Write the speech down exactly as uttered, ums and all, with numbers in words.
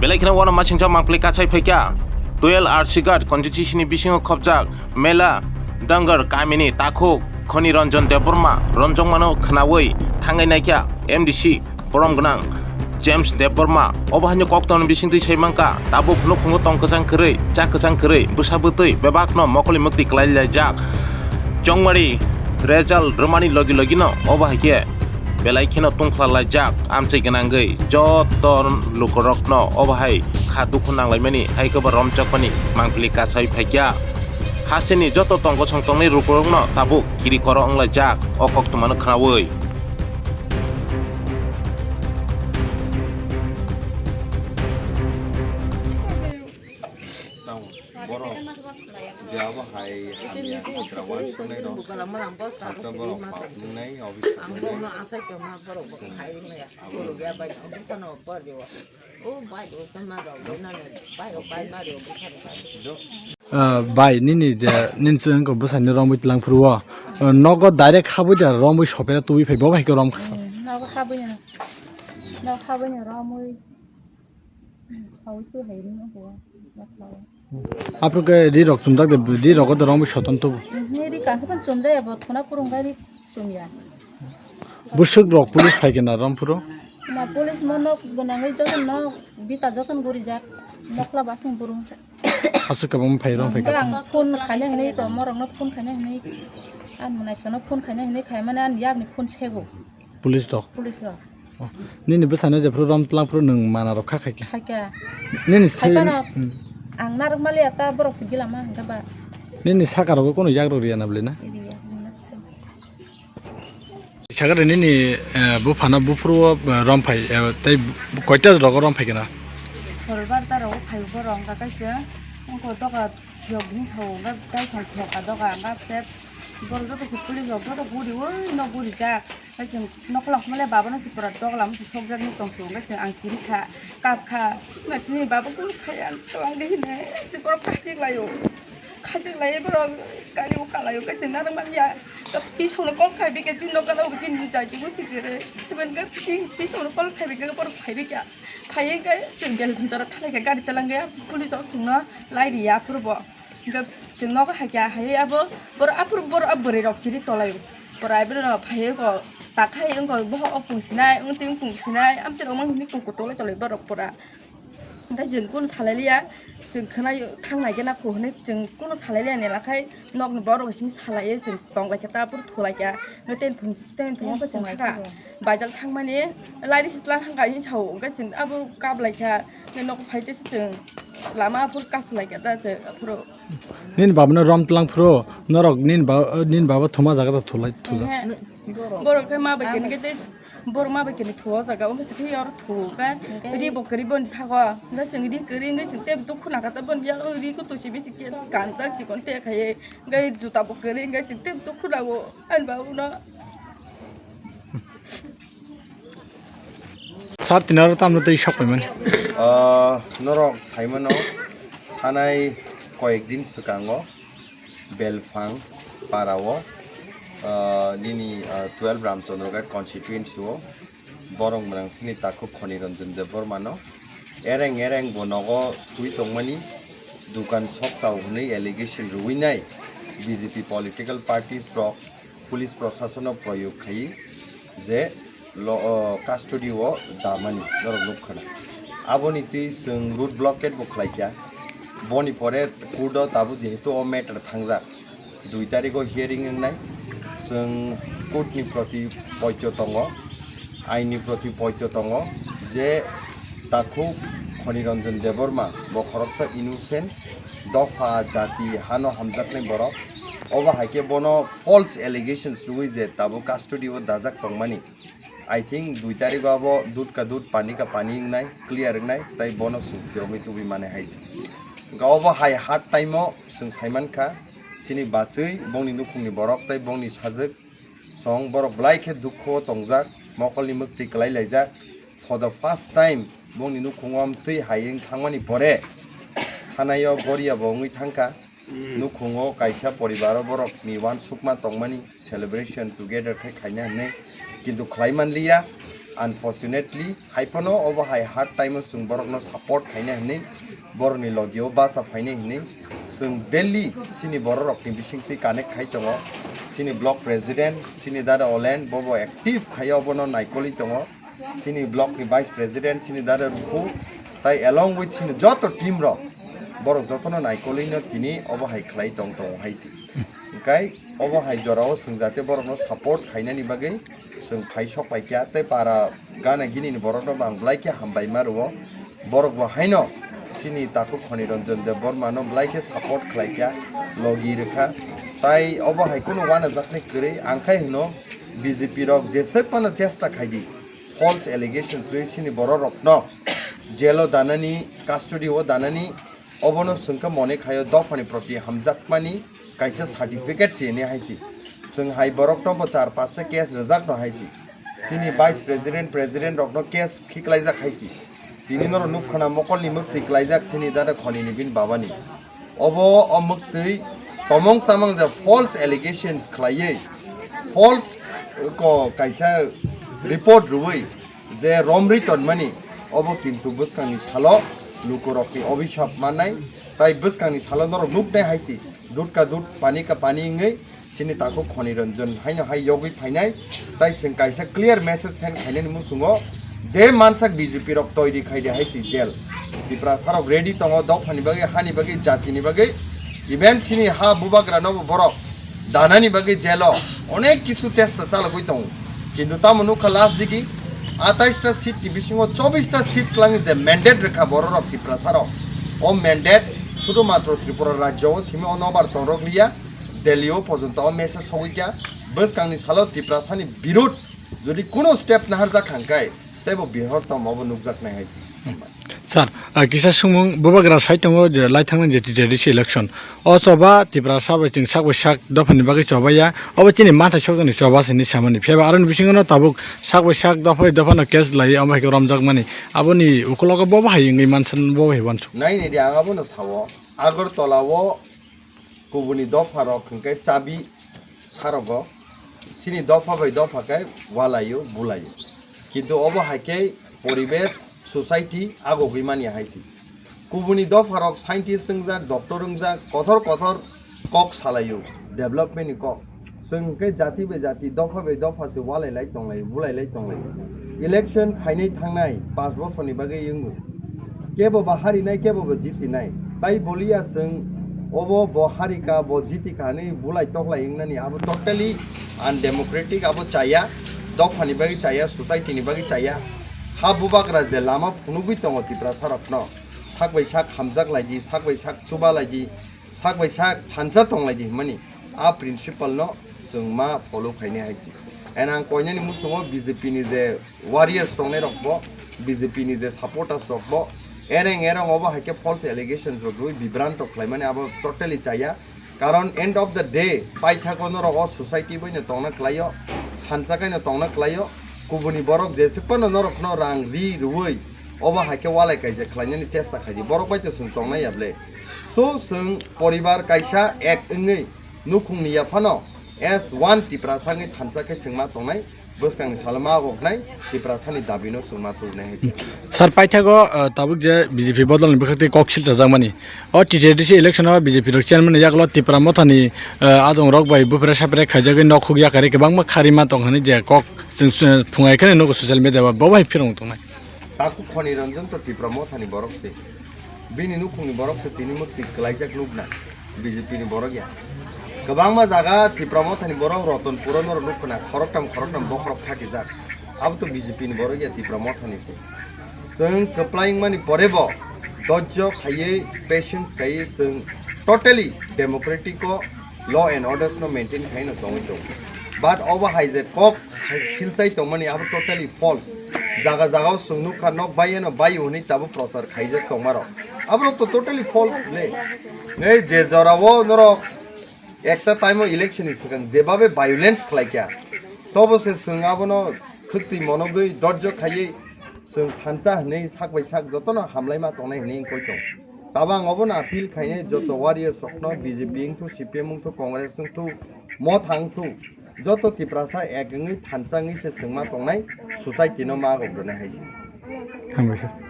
Belai kheno uano masingcha mangpili kachai phaikha. Twelve R C Ghat constituency ni bisingo khopjak Mela Dangar kamini takhuk Khoni Ranjan Debbarma romjokmano khnaui thangai naikha M D C borom gwnang James Debbarma. Obo haino koktwmani bisingtwi sai mankha, tabuk nukhungo tong kwchang kwrwi, cha kwchang kwrwi, bwsa bwtwi bebakno mokoli mukti kwlai laijak. Chongmari result rwmani logi logino obo hai khe belai kheno tungphla laijak, amchai gwnangwi joto lukurokno obo hai kha dukhu nanglaimani hai khe bo romchokmani mangpili kachai phaikha. Hasteni joto tong kosong tongnai lukurokno tabuk kiri koro wnglaijak o koktwmano khnaui. Tamo borok je abo hai hamya hagra uansuknai rok, hakhe borok pap wngnai, obis wngnai. Ah, bai, nini je, nini chwng ko bwsani romwi tlang phuru o, ah, nogo direct habwi da romwi sopera tubui phai bo hai khe rom khasa. Hmm, nogo habwi no, nogo habwi no romwi. Aphuru khe ri rok chumjak de, ri rok de romwi soton tubu. Ni ri kansa phan chumjak ya bo thuna phuru wngkha ri chumya. Bwswk rok police phai khe na romphuru? Na police mo nok gwnangwi joto no bita joto no gurijak mokla basing burung. Aswk kwbangma phai rong phai kha. Ang phone khaina hinwi ko morok no phone khaina hinwi. Ang mwnai kono phone khaina hinwi khaimani ang yakni phone sego. Police rok. Police rok. Oh, nini bwsano jephuru rom tlang phuru nwng mana rok kha khaikha. Khaikha. Nini se- Khaipano Hmm. Ang narwk maliya ta borok se gila ma hwnkhe ba. Nini saka rogo kono yak rok riya na bwle na? Riya. Sakare nini, eh, buphano buphuru o, eh, rom phai, eh, tei koita rogo rom phai kena? Khorbar ta rogo phai borok hwnkha kaisa. Wngkha doga yok din sao hwnkha tai sal thok ka doga hwnkha se borok joto se police rok joto guri oi no guri jak. Hai chwng nokla hwnmale baba no se pura dogla masa sokjak nuk tong se hwnba chwng ang chiri kha kap kha. Ba chini baba kunu khai ang twlang de hine se borok khachik lai o khachik lai borok gari o kalai o khe chwng narwk maliya. To pisok no call khai bikhe chini nokla rok chini jai tongwi chikere hwnba khe chini pisok no call khai bikhe borok phai bikha phai khe chwng bel jora thalai kha gari twlang khe police rok chwng no lai riya aphuru bo. Hingke chwng nogo hai khe, hai abo borok aphuru borok a bwrwi rok chiri tolai o. Borok ai borok phaiwi ko ta khai wngkha boho o pung sinai, wng twi wng pung sinai, amtwi rok mang hini kuku tolai tolai borok pura. Hingke chwng kunu salai liya, chwng khwnai thang nai khe na kho hinui chwng kunu salai liya ni lakhai nokni borok simi salai chwng tong lai khe ta aphuru thulai kha. Hingke tei thung tei thung khe chwng kha. Baijak thangmani lairi sitla hangka hinwi sao, hingke chwng abo kap lai kha, hingke nok phai tesa chwng lama aphuru kasu lai kha ta chwng aphuru. Nini baba no rom tlang phuru, norok nini ba-, nini baba thuma jaga ta thulai, thula. Ehe. Borok khe ma bai khe, hingke tei borok ma bai khe ni thua o jaga, hingke chwng khe oro thua o khe ri bo kwrwi boni saka, hingke chwng ri kwrwi, hingke chwng tei dukhu nang kha ta boni yak ri kutu simi se khe kanchal chikon te khai, hingke juta bo kwrwi, hingke chwng tei dukhu nang o. Ani babu no. Sir, tini oro tamno tei sok paimani? Ah, norok saimano, thanai koyek din swkango Belphang para o, ah, nini, ah, twelve Ramchandroghat constituency o borok mwnangsini takhuk Khoni Ranjan Debbarma no ereng ereng bo nogo twi tongmani, dukan sokchao hwnwi allegation rwui nai B J P political parties rok police prosasono proyog khai je lo-, o, custody o damani norok nukha na. Aboni twi chwng road blockade bo khlai kha. Boni pore court o tabuk jehetu o matter thangjak, dui tarikh o hearing wngnai. Chwng court ni proti poito tongo, ain ni proti poito tongo je takhuk Khoni Ranjan Debbarma bo khoroksa innocent, dopha jati hano hamjaknai borok. Obo hai khe bono false allegations rwui je tabuk custody o dajak tongmani. I think dui tarikh o abo dud ka dud, pani ka pani wngnai, clear wngnai, tai bono chwng phiyogwi tubui mani hai se. Hwnkhe obo hai hard time o chwng sai mankha, chini bachwi, bongni nukhungni borok tai bongni sajwk song borok belai khe dukhu o tongjak, mokolni mwktwi kwlai laijak. For the first time bongni nukhungo amtwi hai wng thangmani pore thanai o goria bo wngwi thangkha. Nukhungo kaisa poribaro borokni uansukma tongmani, celebration together khe khaina hinwi, kintu khlai manliya. Unfortunately, hai phano obo hai hard time o chwng borokno support khaina hinwi, borokni logio bacha phaina hinwi chwng daily chini bororokni bisingtwi connect khai tongo. Chini block president, chini dada Olen, bobo active khai obono naikolwi tongo. Chini block ni vice president, chini dada Ruku, tai along with chini joto team rok, borok jotono naikolwino tini obo hai khlai tong tongo hai se. Hwnkhe obo hai jorao chwng jate borokno support khainani bagwi chwng phai sok pai kha, tei para gana gini ni borokno bo ang belai khe hambai ma rwo. Borok bo haino chini takhuk Khoni Ranjan Debbarma no belai khe support khlai kha, logi rwkha. Tai obo hai kunu wanajaknai kwrwi, ang khai hwno B J P rok jeswk phano chesta khai di, false allegations rwi chini bororokno jail o danani, custody o danani, obono chwng khe mone khaio dophani proti hamjakmani kaisa certificate se hwnwi hai se. Chwng hai borokno bo char pasta case rwjakno hai se. Chini vice president, president rokno case khiklaijak hai se. Tini norok nuk khna mokolni mwktwi klaijak chini dada Khoni ni bini babani. Obo o mwktwi tomong chamang je false allegations khlaiwi, false ko kaisa report rwui je romri tonmani, obo kintu bwskangni salo lukurokni obisap mannai, tai bwskangni salo norok nuknai hai se, dut ka dut, pani ka pani wngwi chini takhuk Khoni Ranjan haino hai yogwi phainai, tai chwng kaisa clear message send khainani muchungo je mansak B J P rok toiri khai di hai se jail. Tiprasa rok ready tongo dophani bagwi, hani bagwi, jatini bagwi, even chini ha bubagra nobo borok danani bagwi jail o onek kisu chesta chalogwi tongo. Kintu tamo nukha last digi atais ta seat ni bisingo chobbish ta seat twlangwi je mandate rwkha bororok Tiprasa rok. O mandate sudhumatro Tripura rajyo o simi o nobar tongrok liya, Delhi o porjonto o message sogwi kha. Bwskangni salo Tiprasani birud jodi kuno step naharjak hangkai, teibo bihor tamo obo nukjaknai hai se. Sir, ah, kisa sumung bubagra sai tongo je lai thangnai je T T D C election. O choba Tiprasa bai chwng sak bai sak dophani bagwi choba ya. Obo chini manthai sokjani choba se hinwi samani. Phiya ba aroni bisingo no tabuk sak bai sak dopha bai dopha no case lai omo hai khe romjakmani. Aboni ukulogo bo bahai wngwi mansa bo bahai uansuk. Nai ni di ang abono sao. Agartala o kubuni dopha rok hwnkhe chabi sarogo. Chini dopha bai dopha khe walaio, bulaio. Kintu obo hai khe poribesh, society agogwi manya hai se. Kubuni dopha rok scientist wngjak, doctor wngjak, kothor kothor kok salaio, development ni kok. Chwng hwnkhe jati bai jati, dopha bai dopha se walai lai tonglai, bulai lai tonglai. Election phainai thangnai panch bosorni bagwi wngo. Kebo ba harinai, kebo ba jitinai. Tai boliya chwng obo bo harika, bo jitika hinwi bulai toklai wngnani abo totally undemocratic, abo chaya, dophani bagwi chaya, society ni bagwi chaya. Ha bubagra je lama phunugwi tongo Tiprasa rokno, sak bai sak hamjak lai di, sak bai sak chuba lai di, sak bai sak thansa tong lai di hwnmani, a principle no chwng ma follow khainai hai se. And ang koinani muchungo B J P ni je warriors tongnai rok bo, B J P ni je supporters rok bo, ereng ereng obo hai khe false allegations rok rwi bibranto khlaimani abo totally chaya. Karon end of the day paithago norok o society bai no tongna khlaio, thansa kai no tongna khlaio, kubuni borok jeswk phano norok no rang ri rwui obo hai khe walai kaijak khlainani chesta khai di, borok bai to chwng tongnai ya ble. So chwng poribar kaisa ek wngwi nukhungni yaphano as one Tiprasa wngwi thansa khe chwng ma tongnai. Bwskangni salo ma agoknai Tiprasani dabino chwng ma tubunai hai se. Sir, paithago, uh, tabuk je B J P bodolni bwkhak tei kok silchajakmani. O T T D C election o B J P rok chairman ni yagulo Tipra Mothani, uh, adong rok bai buphre sapre khaijagwi nok huk yakarwi kwbangma kharima tong hwnwi je kok chwng, uh, phungai kheno nugo social media o, bo bai phirong tongnai. Takhuk Khoni Ranjan to Tipra Mothani borok se. Bini nukhungni borok se tini mwktwi kwlaijak nukna. B J P ni borok ya. Kwbangma jaga Tipra Mothani borok Ratanpur o norok nuk khna khoroktham khoroktham bokhorok khatijak. Abo to B J P ni borok ya, Tipra Mothani se. Chwng kwplai wngmani pore bo dojjo khaiwi, patience khaiwi chwng totally democratic o law and orders no maintain khai no tongwi tongo. But obo hai je kok silchai tongmani abo totally false. Jaga jaga o chwng nukha nok bai eno bai hwnwi tabuk prochar khaijak tongmarok. Aborok to totally false le. Ei je jorao norok ekta time o election ni swkang jebabe violence khlaikha, tobo se chwng abono khwktwi monogwi dojjo khaiwi chwng thansa hwnwi sak bai sak jotono hamlaima tongnai hwnwi wngkoi tong. Tabang obono appeal khainai joto warriors rokno, B J P wngthok, C P M wngthok, Congress wngthok, Motha wngthok, joto Tiprasa ek wngwi thansa wngwi se chwngma tongnai. society no ma kok rwnai hai se. Hambai sir.